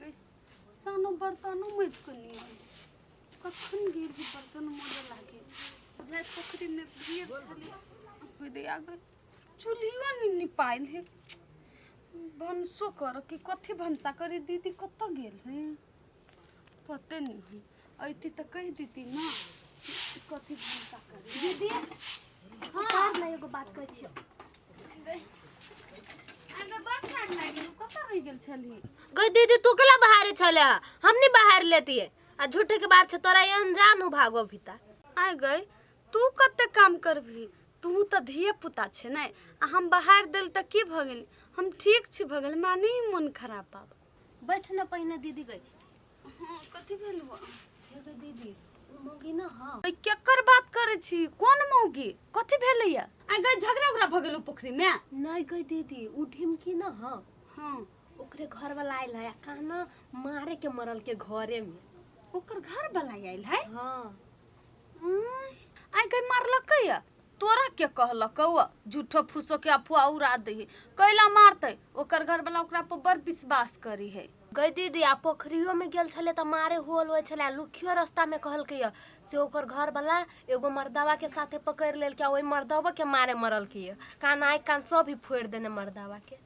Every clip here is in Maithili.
गई सानो बर्तनो मजि कऽ नहि आयल कखन गेल ही बर्तन मजऽ लागे बुझाइ पोखरिमे भीड़ छलै कुदिया गई चूल्हियो नहि निपायल है भनसो कर कि कथी भनसा करी दीदी कतऽ गेल है पते नहीं है अइती तऽ कहि देती ना कि कथी भनसा करी। दीदी, हाँ ना, एगो बात कहै छियौ। आगे बड़ ठाढ़ लागि गेलौ, कतऽ रहि गेल छलही? गई दीदी, तू केला बाहरे छले? हम नहीं बाहर लेतिए आ झूठे के बात छै तोरा एहन जानू भागो भीता। आइ गई, तू कते काम करबही? तू तऽ धिये पुता छै ने। आ हम बाहर देल तऽ की भऽ गेल? हम ठीक छी भऽ गेल, हमरा नहि मोन खराब आब। बैठ न पहिने दीदी। गई हाँ, कथी भेल हुआ? हे गई दीदी, उ मौगी न। हाँ। ऐ, केकर बात करै छी? कोन मौगी? कथी भेलैया? आइ गई, झगड़ा उगड़ा भऽ गेलौ पोखरि में? नहीं गई दीदी, उ ढिमकी न। हाँ। हाँ। ओकरे घर वाला आयल है आ कहना मारे के मरल के घरे में। ओकर घर वाला आयल है? हाँ। आइ गई, मारलकै या? तोरा के कहलकौ? झूठो फूसो के अफवाह उड़ा दै है। कैला मारतै? ओकर घर वाला ओकरा पर बड़ विश्वास करी है। गई दीदी, आ पोखरियो में गेल छलै तऽ मारे होल होइ छलै आ लुखियो रास्ता में कहलकै यऽ से ओकर घर वाला एगो मर्दावा के साथे पकड़ि लेलकै आ ओहि मर्दावा के मारे मरलकै यऽ, कान आँखि कान सब ही फोड़ि देने मर्दावा के।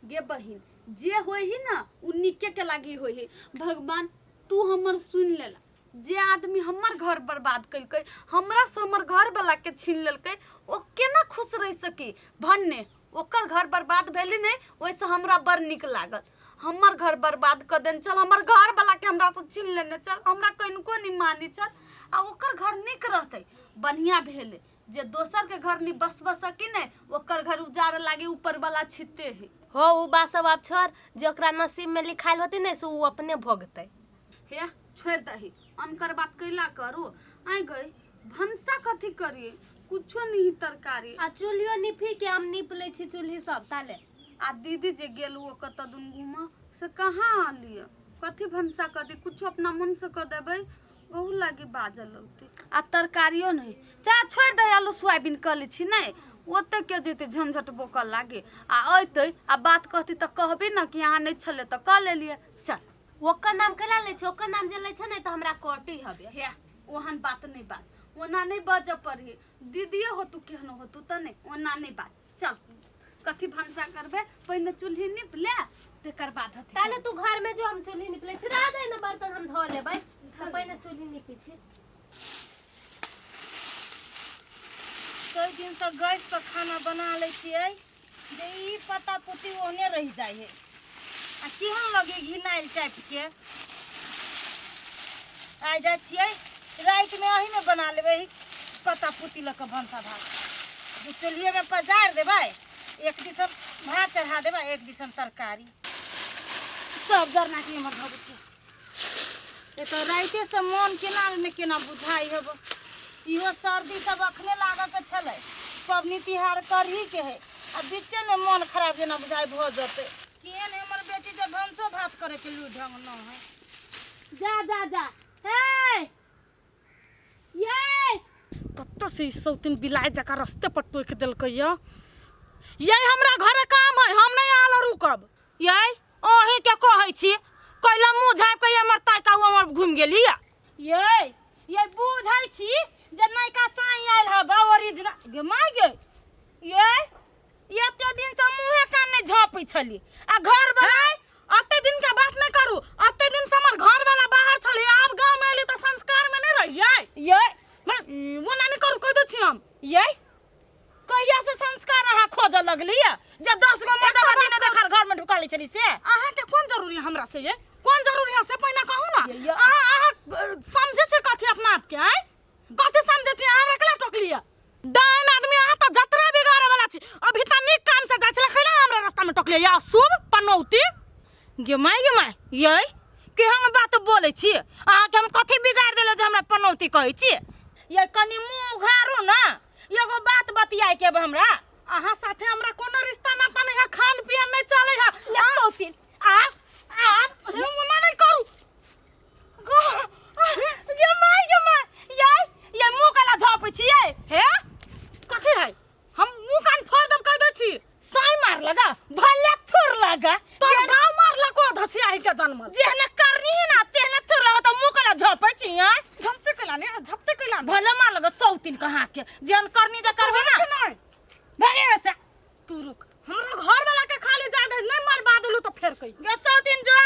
गे बहिन, जे होय ही ना उ निके के लागी होय ही। भगवान तू हमर सुन लेला। जे आदमी हमर घर बर्बाद केलकै, हमरा से हमर घर वाला के छीन लेलकै, ओ केना खुश रहि सकी भन्ने? ओकर घर बर्बाद भेलै ने, ओहिसँ हमरा बड़ नीक लागल। हमर घर बर्बाद कऽ देने छल, हमर घर वाला के हमरा से छीन लेने छल, हमरा कनिको नहि मानै छल, आ ओकर घर नीक रहतै? बढ़िआँ भेलै। जे दोसर के घर नहीं बसब सकी ने, ओकर घर उजाड़ लागी ऊपर वाला छिते है। हो, उ बात सब आब छोड़। जे ओकरा नसीब में लिखायल होतै ने से उ अपने भोगतै। हे, छोड़ि दही, अनकर बात कैला करू। आइ गई, भनसा कथी करिए? कुछो नहीं तरकारी। आ चूल्हियो निपी के हम नीप लै छी चूल्ही सब ताले। आ दीदी जे गेल ओ कतऽ दुन घूमऽ से कहाँ आलिए? कथी भनसा कऽ दी? कुछो अपना मन से कऽ देबै, ओहू लागी बाजऽ लगतै। आ तरकारियो नहि। चाहे छोड़ि दही, आलू सोयाबीन कऽ लै छी। नहि ओते के जेतै झंझट बोकऽ लागे? आ अयतै आ बात कहतै तऽ कहबी ने कि अहाँ नहि छलै तऽ कऽ लेलियै। चल। ओकर नाम केला लै छै? ओकर नाम जे लै छै ने तऽ हमरा कटी हबे। हे, ओहन बात नहि बाज, ओना नहि बाजऽ पड़ही। दीदिए हो तू, केहनो हो तू तऽ नहि, ओना नहि बाज। चल, कथी भनसा करबे? पहिने चूल्ही नीप ले, तेकर बाद हथी। ताले तू घर में जो, हम चूल्ही नीप लै छी। रह दे ने बर्तन, हम धो लेबै। हम पहिने चूल्ही नीपै छी। कई दिनसँ गैस पर खाना बना लै छियै जे ई पत्ता पुत्ती ओहने रहि जाइ है आ केहन लगे घिनायल टाइपके। आइ जाइ छियै, रातिमे एहीमे बना लेबै। एही पत्ता पुत्ती लऽ कऽ भनसा भात जे चूल्हिएमे पजारि देबै, एक दिसन भात चढ़ा देबै, एक दिसन तरकारी। सब जरना के एम्हर धऽ दै छियै। एतऽ रातिसँ मोन केना ने केना बुझाइ हेब। इहो सर्दी सब अखने लागऽ के छलै, पबनी तिहार करही के है आ बीचेमे मोन खराब जेना बुझाइ भऽ जेतै। केहन हमर बेटी जे भनसो भात करे के लूरि ढंग न है। जा जा जा, हे ये कतऽ से ई सौतिन बिलाइ जकाँ रस्ते पर टोकि देलकै यऽ। ये हमरा घरे काम है, हम नहीं आल रुकब। यै, अहीं के कहै छी, कैला मुँह झाँपि के हमर ताका हमर घुमि गेली यै? ये बुझै छी जे नयका साई आयल हबा ओरिजिनल। गे माय गे, यै, एते दिन से मुँहे कान नहि झाँपै छली आ घर वाला। अते दिन के बात नहीं करू। अते दिन से हमर घर वाला बाहर छली, आब गांव में एली त संस्कार में नहीं रहियै। यै, वो ना नहीं करू, कह दै छी हम। यै, कहिया से संस्कार अहाँ खोजऽ लगली जे 10 गो मर्दबा दिने देखर घर में ढुका लै छली से? अहाँ के कोन जरूरी है हमरा से? ये कोन जरूरी है से पहिने कहू ना। ये- अहाँ अहाँ समझे छै कथी अपना आप के? आँय, कथी समझे छी अहाँ? हमरा केला टोकली है? डाइन आदमी, अहाँ तऽ जतरा बिगाड़े वाला छी। अभी तऽ नीक काम से जाइ छलै, खैला हमरा रास्ता में टोकली या शुभ पनौती। गे माय, गे माय, यै, केहन बात बोलै छी? अहाँके हम कथी बिगाड़ देलहुँ जे हमरा पनौती कहै छी? यै, कनि मुँह उघारू ने, एगो बात बतियाए के बा हमरा। अहाँ साथे हमरा कोनो रिश्ता नाता नहीं है, खान पियन नहीं चले है। ले सौतीन, आब आब हम ओना नहीं करू। गे माय, गे माय, यै, यै, मुँह कला झपै छियै? हे, कथी है? हम मुंह कान फोड़ देब, कह दै छी। साई मार लगा भले थोड़ लगा। तोर गाँव मारलको। दोछियाही के जन्मल। जेहने करनी है ना तेहने तोर लगत मुंह कला झपै छी हैं। झपते कैला ने, झपते कैला ने। भले मार लगत सौतीन कहाँ के जेहन करनी जे करबे ना नहीं भरे से। तू रुक, हमरा घर वाला के खाली जा दे, नहीं मार बादलू तो फेर कही गे सौतीन जो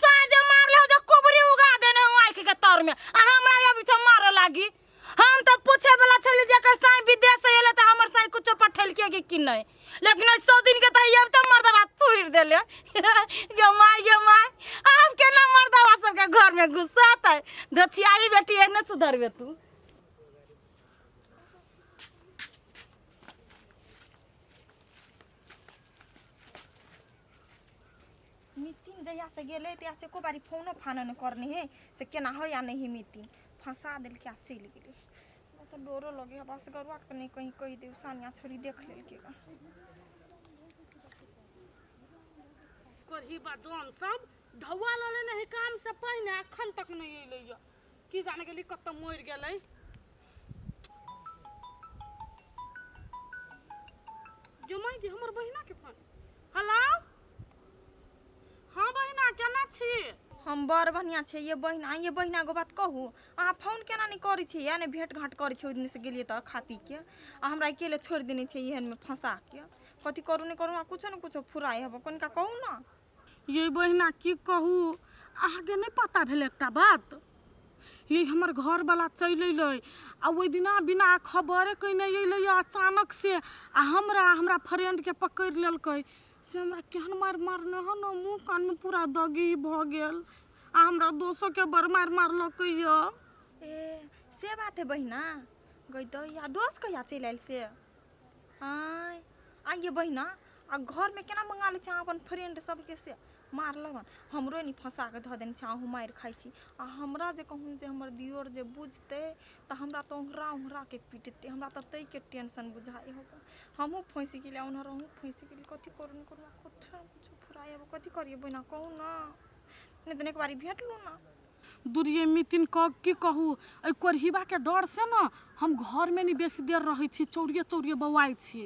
साँझे मारले हो जो कुबरी उगा देने हो आँखि के तर में आ हमरा अभी से मारे लागी। हम तो पूछे वाला छली जेकर साई विदेश से एले त हमर साई कुछो पठेलके कि कि नहीं, लेकिन ओइ 100 दिन के त अब त मर्दवा तोड़ देले। गे माय गे माय, आब केना मर्दवा सबके घर में घुसत है। धोछियाई बेटी एने सुधरबे तू। मितिन जहिया से गेलै तहिया से एको बारी फोनो फानो नहि करने है से केना है या नहीं है। मितिन फंसा देलकै आ चलि गेलै। हमरा तऽ डरो लगे है बस गरुआके नहि कहीं कहि देब, सानिया छोरी देख लेलकै ग। करही बा जौन सब ढौआ लऽ लेने है काम से पहिने, अखन तक नहीं अयलै यऽ, की जाने गेली कतऽ मरि गेलै। जमाई के हमर बहिना के फोन। हेलो, हाँ बहिना केना छी? हम बड़ बढ़िआँ छै ये बहिना। ये बहिना एगो बात कहू, अहाँ फोन केना नहि करै छियै या नहि भेँट घाँट करै छियै? ओहि दिनसँ गेलियै तऽ खा पी के आ हमरा अकेले छोड़ि देने छै एहनमे फँसा के। कथी करू नहि करू, अहाँ कुछो ने कुछो फुराइ हेबै, कनिका कहू ने। ये बहिना की कहू, अहाँके नहि पता भेल एकटा बात? ये हमर घरवला चलि अयलै आ ओहि दिना बिना खबरे कयने अयलै अचानक से आ हमरा हमरा फ्रेंडके पकड़ि लेलकै, से हमरा केहन मारि मारने हँ ने, मुँह कानमे पूरा दगी भऽ गेल आ हमरा दोसोके बड़ मारि मारलकै यऽ। ए से बात है बहिना? गई दैया दोस्त कहिया चलि आयल से? आँय आँय ये बहिना, आ घरमे केना मंगा लै छै अहाँ अपन फ्रेंड सबके से मारलक हन? हमरो एनी फँसा कऽ धऽ देने छै, अहूँ मारि खाइ छी। आ हमरा जे कहूँ जे हमर दियोर जे बुझतै तऽ हमरा तऽ ओंघरा ओंघराके पिटतै। हमरा तऽ ताहिके टेंशन बुझाइ हौ। हमहूँ फँसि गेलियै, ओन्हर अहूँ फँसि गेलियै। कथी करू नहि करू, कथी ने कुछो फुराइ आब। कथी करियै बहिना कहू ने, नहि तऽ एक बारी भेटलहुँ ने। दूरिये मितिन कह की कहू, एहि कोरहिबाके डर से ने हम घरमे नहि बेसी देर रहै छी, चौरिये चौरिये बौआइ छी।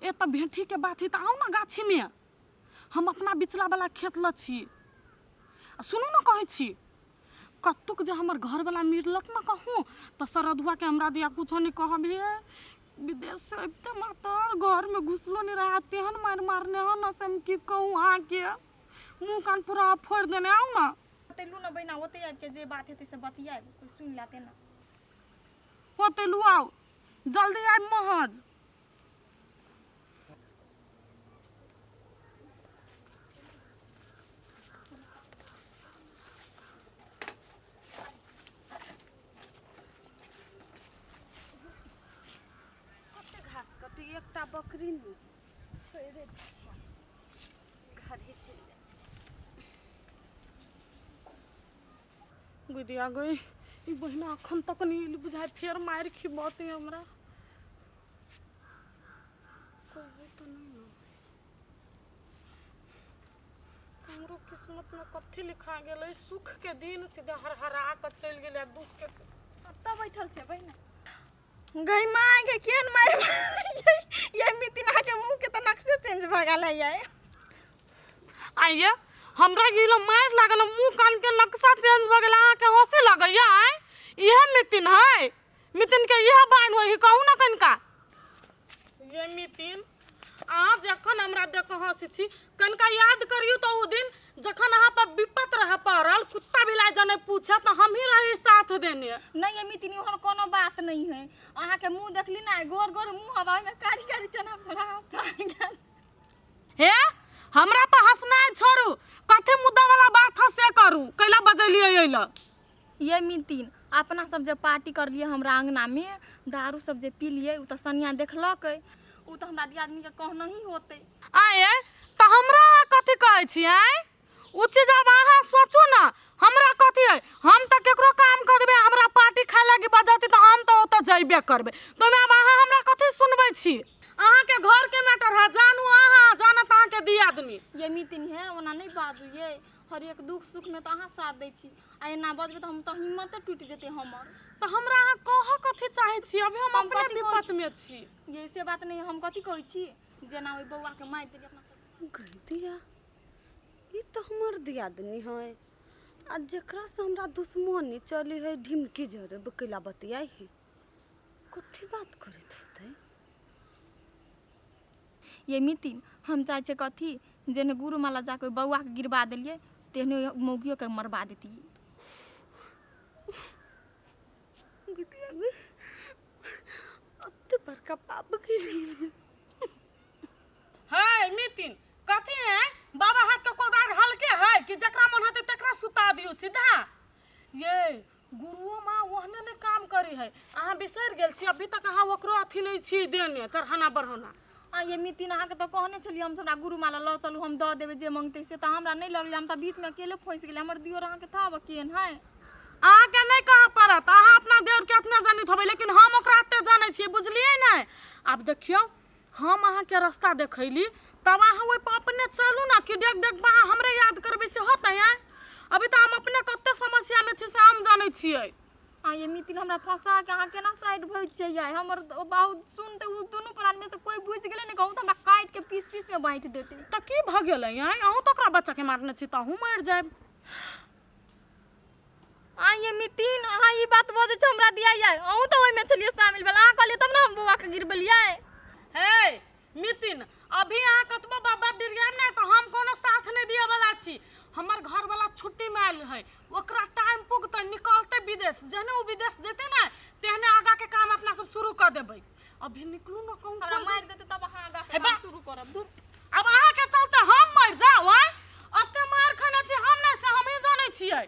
ए तऽ भेंटीके बात हइ तऽ आउ ने गाछीमे, हम अपना बिचला वाला खेत लऽ छी। आ सुनू ने कहै छी, कतुक जे हमर घरवला मिलत ने कहूँ तऽ सरधुआके हमरा दिया कुछो नहि कहब। हे विदेश से अबिते मातर घरमे घुसलो नहि रहए, तेहन मारि मारने हँ ने से हम की कहूँ अहाँके, मुँह कान पूरा फोड़ि देने। आउ ने। बतेलू ने बहिना, ओतै आबिके जे बात हेतै से बतियाएब, कोइ सुनि लेतै ने। होतेलू आउ जल्दी आबि महज। कते घास कटू, एकटा बकरी ने छोड़ि दै छियै, घरे चलि जाइ। गुदिया गई, ई बहिना अखन तक नहीं एली, बुझाय फेर मारि खिबते हमरा। कहू तऽ नहीं ने, हमरो किस्मत में कथी लिखा गेलै, सुख के दिन सीधा हरहरा कऽ चलि गेलै आ दुख के कतऽ बैठल छै बहिना? गई माय के केहन मारि मारलै ये मितिन, अहाँके मुँह के तऽ नक्शे चेंज भऽ गेल है ये। आइये हमरा गेलो मारि लागल, मुँह कान के नक्शा चेंज भऽ गेल, अहाँके हँसी लगैया? आँय इएह मितिन है, मितिन के इएह बान होइ है, कहू ना कनिका। ये मितिन अहाँ जखन हमरा देख कऽ हँसै छी, कनिका याद करियौ तऽ ओ दिन जखन अहाँ पर विपत रहै पड़ल, कुत्ता बिलाइ जनै पूछे तऽ हमही रही साथ देने। नहि ये मितिन, ओहन कोनो बात नहि है। अहाँके मुँह देखली ने, गोर गोर मुँह हवा ओहिमे कारी कारी चना फोड़ा हँसा गेल। हे हमरा पर हँसनाइ छोड़ू, कथी मुद्दा वाला बात है से करू, कैला बजेलियै अइला? ये मितिन, अपना सब जे पार्टी करलियै हमरा अंगनामे, दारू सब जे पीलियै, ओ तऽ सनिया देखलकै, ओ तऽ हमरा दियादनीके कहनही होतै। आँय तऽ हमरा अहाँ कथी कहै छी? आँय ओ चीज आब अहाँ सोचू ने, हमरा कथी है, हम तऽ केकरो काम कर देबै, हमरा पार्टी खाय लागी बजती तऽ हम तऽ ओतऽ जइबे करबै। तऽ ओहिमे आब अहाँ हमरा कथी सुनबै छी? अहाँके घरके मैटर है, जानू अहाँ जानत अहाँके दियादनी। ये मितिन हे, ओना नहि बाजू ये, हर एक दुख सुखमे तऽ अहाँ साथ दै छी आ एना बजबै तऽ हम तऽ हिम्मते टूटि जेतै हमर। तऽ हमरा अहाँ कहऽ कथी चाहै छी? अभी हम हम अपने कथी कहै विपत में छी। ये से बात नहि, हम कथी कहै छी, जेना ओहि बौआके मारि देलियै अपना सब। गई दिया ई तऽ हमर दियादनी है आ जकरासँ हमरा दुश्मनी चली है ढिमकी जरे कैला बतियाइ है कथी बात करैत होतै ये मितिन हम चाहै छियै कथी जेहने गुरु माला जाके बौआके गिरबा देलियै तेहने मौगियोके मरबा देतियै गुटिया गै अते बड़का पाप करि है मितिन कथी है बाबा हाथ के कोदार हल्के है कि जकरा मन हेतै तकरा सुता दियौ सीधा ये गुरुओ माँ ओहने ने काम करी है अहाँ बिसरि गेल छी अभी तक अहाँ ओकरो अथी नहि छी देने चढ़ाना बढ़ाना आ ये मितिन अहाँके तऽ कहने छलियै हम हमरा गुरु माला लऽ चलू हम दऽ देबै जे मङ्गतै से तऽ हमरा नहि लगलै हम तऽ बीचमे अकेले फँसि गेलियै हमर दियोर अहाँके थाह बा केहन है अहाँके नहि कहऽ पड़त अहाँ अपना देवरके अपने जनैत होबै लेकिन हम ओकरा एते जानै छियै बुझलियै ने आब देखियौ हम अहाँके रास्ता देखैली तब अहाँ ओहिपर अपने चलू ने कि डेग डेग पर अहाँ हमरे याद करबै से होतै आँय अभी तऽ हम अपने कते समस्यामे छी से हम जानै छियै आ ये मितिन हमरा फंसा के अहाँ केना साइड भइ छियै यै हमर बहुत सुनते ओ दुनू प्राण में से कोई बुझि गेलै ने कहूँ तऽ हमरा काटि के पीस पीस में बाँटि देतै तऽ की भऽ गेलै आँय अहूँ तऽ ओकरा बच्चाके मारने छी तऽ अहूँ मरि जायब आ ये मितिन अहाँ ई बात बजै छै हमरा दिया यै अहूँ तऽ ओहिमे छलियै शामिल भेल अहाँ कहलियै तब ने हम बौआके गिरबेलियै हे मितिन अभी अहाँ कतबो बाबा डिरियाब ने तऽ हम कोनो साथ नहि दिअ वाला छी हमर घरवाला छुट्टीमे आयल है ओकरा टाइम पुगतै निकलतै विदेश जेहने ओ विदेश जेतै ने तेहने आगाके काम अपना सब शुरू कऽ देबै अभी निकलू ने कहूँ हमरा मारि देतै तब अहाँ आगाँ हे बा। काम शुरू करब धुर अब अहाँके चलते हम मरि जाउ आँय ओते मार खेने छी हम नहि से हमही जानै छियै